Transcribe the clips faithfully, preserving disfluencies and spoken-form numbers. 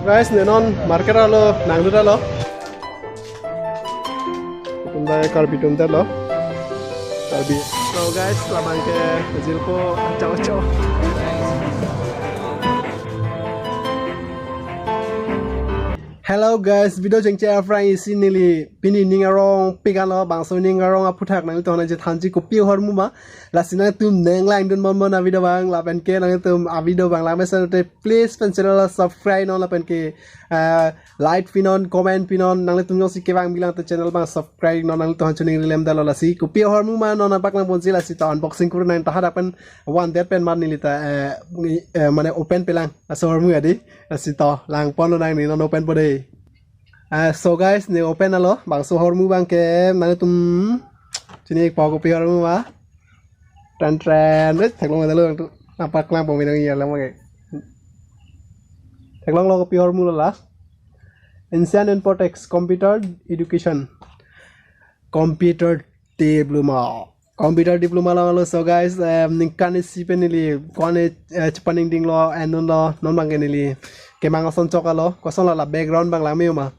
Guys, ne non market arlo nanglut arlo. Itum ta Karbi atum ta lo. Karbi. So guys, labang ke jilpo achau achau. Hello guys, video jengche aphrang isi neli pini ning arong pik anlo, bangso ning arong aphuthak nangtum nangchethanji kopi ahormu ma. Lasi nangtum nang langdun mon mon a-video abang, lapen ke nangtum a-video abang langmesen te please pen channel la subscribe non lapen ke, eh, like pinon, comment pinon, nanglitum jongsi kevang bilang te channel abang subscribe non, nanglitum hanchun ning rilem dalo. Lasi kopi ahormu ma non nangpaklang ponji, lasi ta unboxing kuri nang ta hadak pen one det pen mar neli ta, eh, ngi-, eh, mane open pelang laso ahormu adi. Lasi to lang ponlo nang, ne non open po dei. Ah, so guys, ne open arlo, bangso ahormu abang ke nangtum chini po kopi ahormu ma. Tren tren, eh, theklong dalo nangtum. Nangpaklang pon mi nang iya lang ma ke. Theklong lo kopi ahormu lo la. Ancient Infotech Computer Education. Computer Diploma. Computer Diploma lo lo. So guys, em, ningkan isi pen neli ko-an, eh, chepaningding lo, eh, non lo, non abang ke neli kemang ason chok arlo, koson la la background abang langme ma.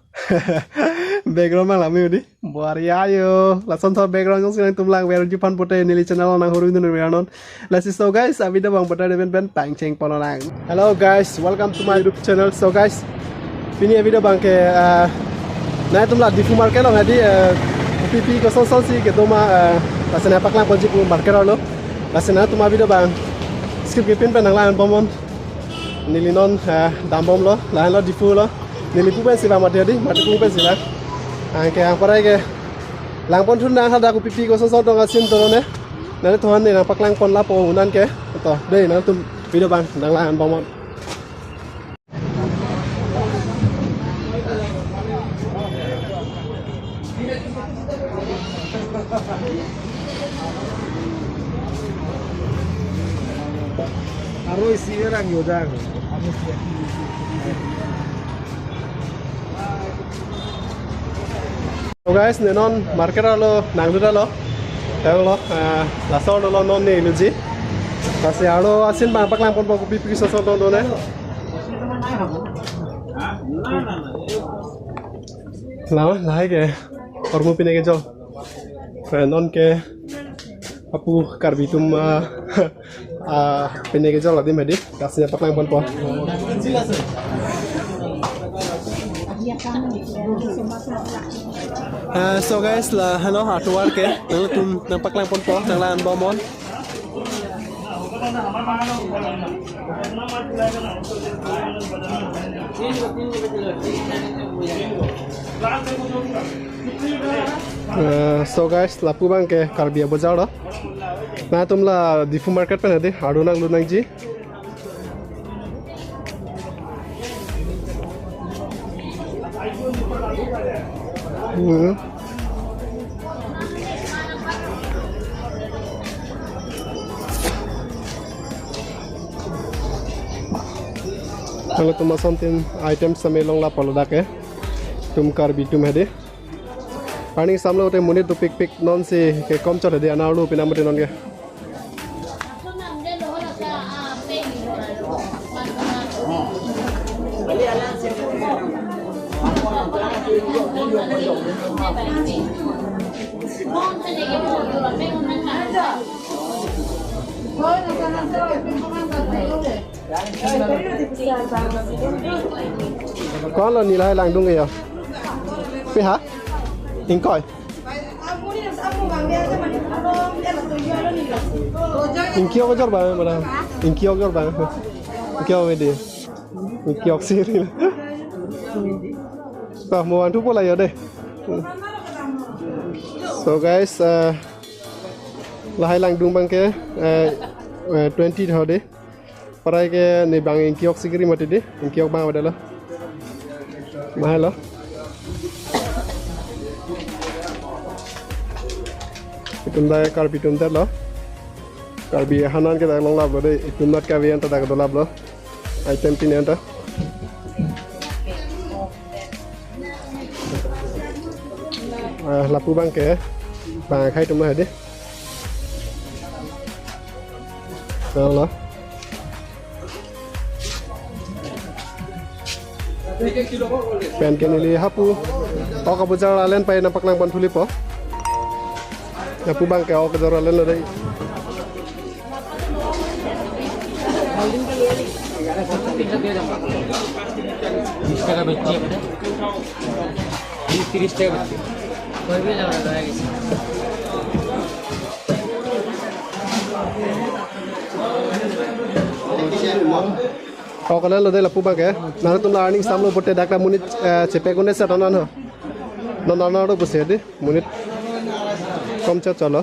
Background abang langme di. Buar ya yo. Lason thor background jongsi nangtum langver juphan pote neli channel nang hurui dun non. Lasi so guys, a-video abang pote pen pen pangcheng ponlo nang. Hello guys, welcome to my YouTube channel. So guys, pini a-video abang ke, eh, nangtum la Diphu market along adi, eh, kopi pi koson son si kedo ma, eh, lasi nangpaklang ponji pu market arlo. Lasi nangtum a-video abang skip kepin pen nang lang bom non. Neli non, eh, dambom lo, lahenlo Diphu lo. Neli pu pensi vang mati adi, mati pu pensi vang. Anke angparai ke lang pon thun nang hadak kopi pi koson son tong asin to ne. Nangtum ne nangpaklang pon lapo unan ke. To, dei nangtum video abang nang lang bom non. Aro isi orang yodang. So guys, ne non market arlo nanglut arlo. Tanglo, eh, laso arlo non ne luji. Lasi arlo asin abang paklang ponpo kopi pi koson son tong do ne. Lama lahai ke ahormu pine kejol. Eh, non ke apu Karbi atum, ah, ah, pine kejol adim hedi. Lasi nangpaklang ponpo. Ah, so guys, lahenlo atovar ke. Nangtum nangpaklang ponpo, nang lang bom non. Eh, so guys, lapu abang ke Karbi abojar lo. Nangtum la Diphu market pen adi, arlo nanglut nangji. Hmm. Nangtum asontin item same long lapo ladak ke. Itum Karbi atum hedi. Arni samlo te monit dopik pik non si kekom chot hedi, ana arlo pina mati non ke. Ko-an lo neli lahai langdun ke yo? Pi ha? Ingkoi. Ingki ok kejor abang, mana? Ingki ok kejor abang. Ingki ok ave dei. Ingki ok siri. Bah, mo vangthupo la yo dei. So guys, eh, lahai langdun abang ke, eh, eh, twenty tho dei. Parai ke ne abang ingki ok sikiri mati dei, ingki ok abang ave dei lo. Mahai lo. Itum ta Karbi atum ta lo. Karbi ahanan ke dak longlap lo dei, itum nat kave anta dak dolap lo. Item pine anta. Ah, lapu abang ke, bang akhai atum lo dei. Lo. Pen ke neli hapu ok abojar alen pai nangpaklang pon thulipo. Hapu abang ke ok abojar alen lo dei. Ok alen lo dei lapu abang ke. Nangtum la earning samlo pulote dak ta monit, eh, chepek un-e seta non ho. Non non non pusi dei. Monit kom chot cholo.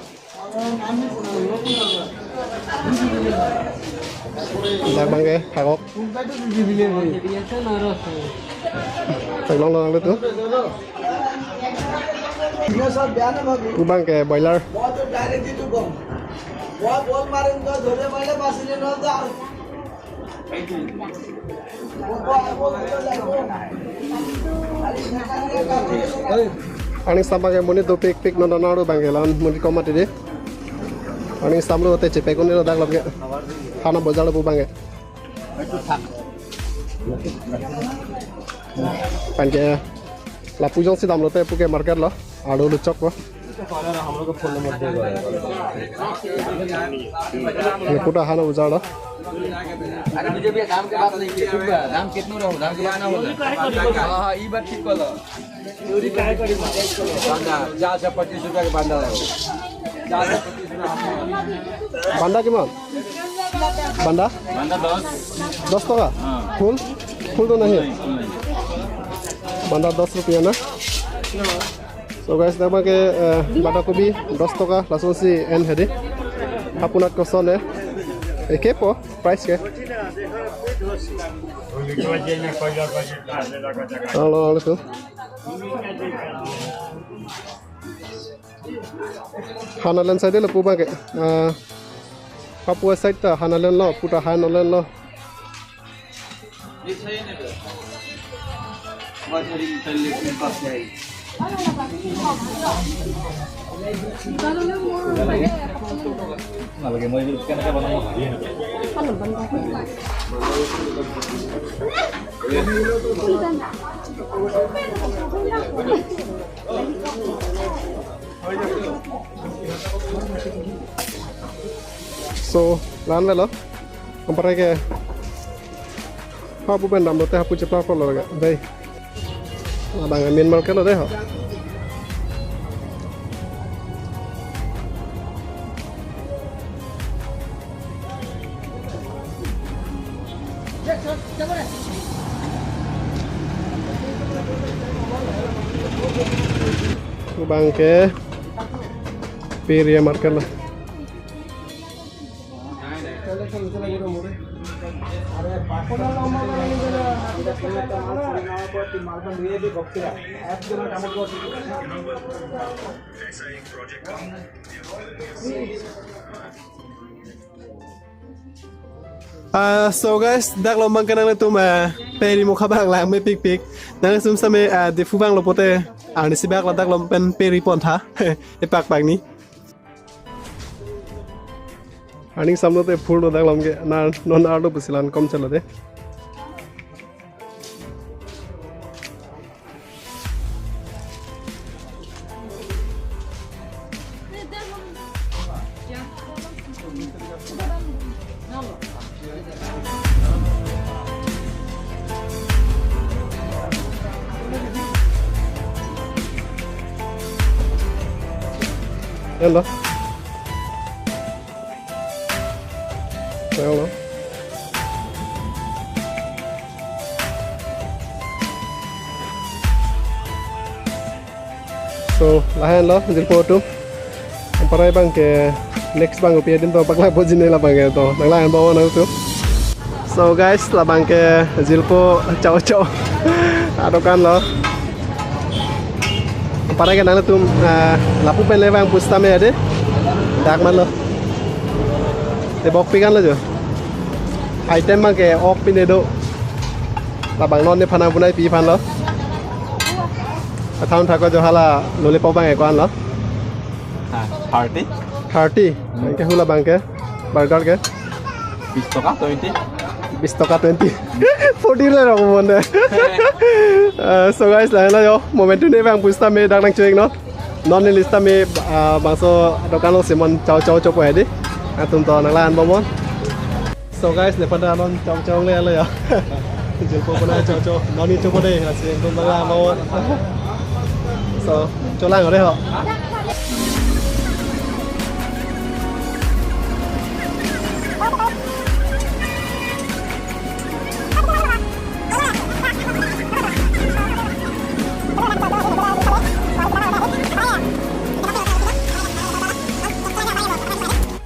Dak abang ke hakok. Theklong lo nanglitum. Pu abang ke boiler. Earning sam abang ke monit dopikpik, non non non abang ke la-an monit kom mati dei. Earning samlo te chepek un-e lo dak lapu ke. Han abojar lapu abang ke. Pen ke lapu jongsi damlote pu ke market lo. Arlo luchokpo. ये पूरा हाना उजाड़ा। अरे मुझे भी दाम के बात नहीं की, दाम कितना रहो, दाम के बात ना होगा। हाँ, हाँ, ये बात ठीक बोला। बांदा, चार सौ पच्चीस रुपया के बांदा है वो। चार सौ पच्चीस रुपया। बांदा किमान? बांदा? बांदा दस। दस टका? हाँ। Full? Full तो नहीं है? नहीं, full नहीं। बांदा दस रुपया ना? So guys, dak abang ke, eh, banda kobi dos toka, lason si en hedi. Hapunat koson eh. Eke po, price ke. Alo, alo tu. Han alen side lo pu abang ke. Eh, hapu side ta han alen lo, puta han alen lo. So, la-an avelo. Ampara ke hapu pen damlote hapu cheplak lo ga. Dei. Labang main market lo dei ho. Abang ke Peri market lo. Ah, so guys, dak lo abang ke nangtum, ah, Peri mokha abang lang mepikpik. Nangtum same, ah, Diphu abang lo pulote, ah, arnisi bak ladak lo pen Peri pon tha. Epak pak ni. Earning samlote full lo dak lo abang ke, na non arlo pusi la-an kom chalo dei. Hello. Hello. So, lahenlo, jirpo atum. Amparai abang ke next abang kopi adim to paklang pojine labang ke to. Nang lahenpo nangtum. So guys, labang ke jirpo chow chow adokan lo. Amparai ke nangtum, ah, lapu pen le abang pusitame ade. Dak man lo. Te bok pi kan lo jo. Item abang ke ok pine do. Labang non nephan nangpunai pi aphan lo. Athan thak ko jo hala lollipop abang ke ko-an lo. Ah, thirty? Thirty. Hmm. Anke hula abang ke. Burger ke. Bis toka, twenty. Bis toka twenty. Forty le rong mon de. Eh, so guys, lahelo yo. Momentum ne bang pusitame dak nangcho-iknon. Non neli sitame, ah, bangso dokan along si non chow chow chopo hedi. Nangtum to nanglang bomnon. So guys, nephan ta non chow chow le lo yo. Jilpo pona chow chow. Non ne chopo de, lasi nangtum nanglang bomnon. So, cholang de ho.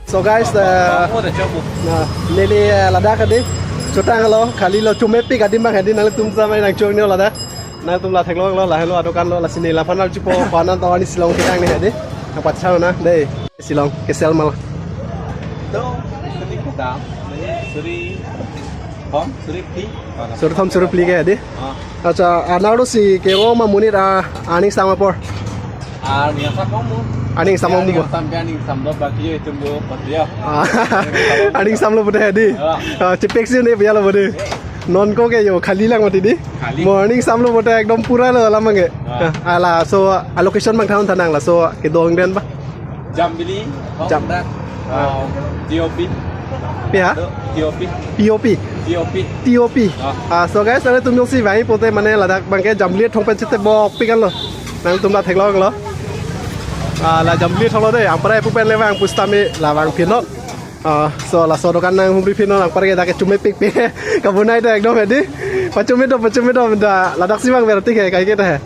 So guys, uh, Kamu ada coba? Nah, neli, uh, ladak hedi. Chotanglo, kali lo, chomepik adim abang hedi, nangtum samai nangchong ni ladak. Nangtum la theklonglo, lahelo adokan lo, lasi neli laphan nangchipo, panan tawani Shillong ketang ni hedi. Nangpachonang de, Shillong, kesel mal. Itu, suri kedam, suri thom, suri phli. Suri thom, suri phli ke hedi. Ah. Acha, anaro si kero ma monit a, aning sang apor. Aning sang kamu. Aning sang kamu. Aning sang, aning sang lo, baki yo itu lo, pati ya. Ah, aning sang lo pute hedi. Ya. Ah, chepek si ne biar lo pute. Non ko ke yo, kali lang mati di. Kali. Morning sang lo pute ekdom pura lo alam abang ke. Ah. Ah, laso, ah, location abang than thanang laso, ah, kedo angdeng ba. Jambili, Jam- Hongdak, ah, T O P. Pi ha? T O P. P O P. T O P. T O P. Ah. Ah, so guys, nangtum jongsi vangji pute mane ladak abang ke Jambili thong pen chetebokpik anlo. Nangtum la theklonglo. Ah, la Jambili thong lo de, anparke pu pen le vang pusitame la vangpinnon. Ah, so laso dokan nanghumripinnon, anparke dak ke chomepikpik. Kabonai ta ekdom hedi. Pachome do, pachome do, da ladak si vang berarti ke, kaike ta he.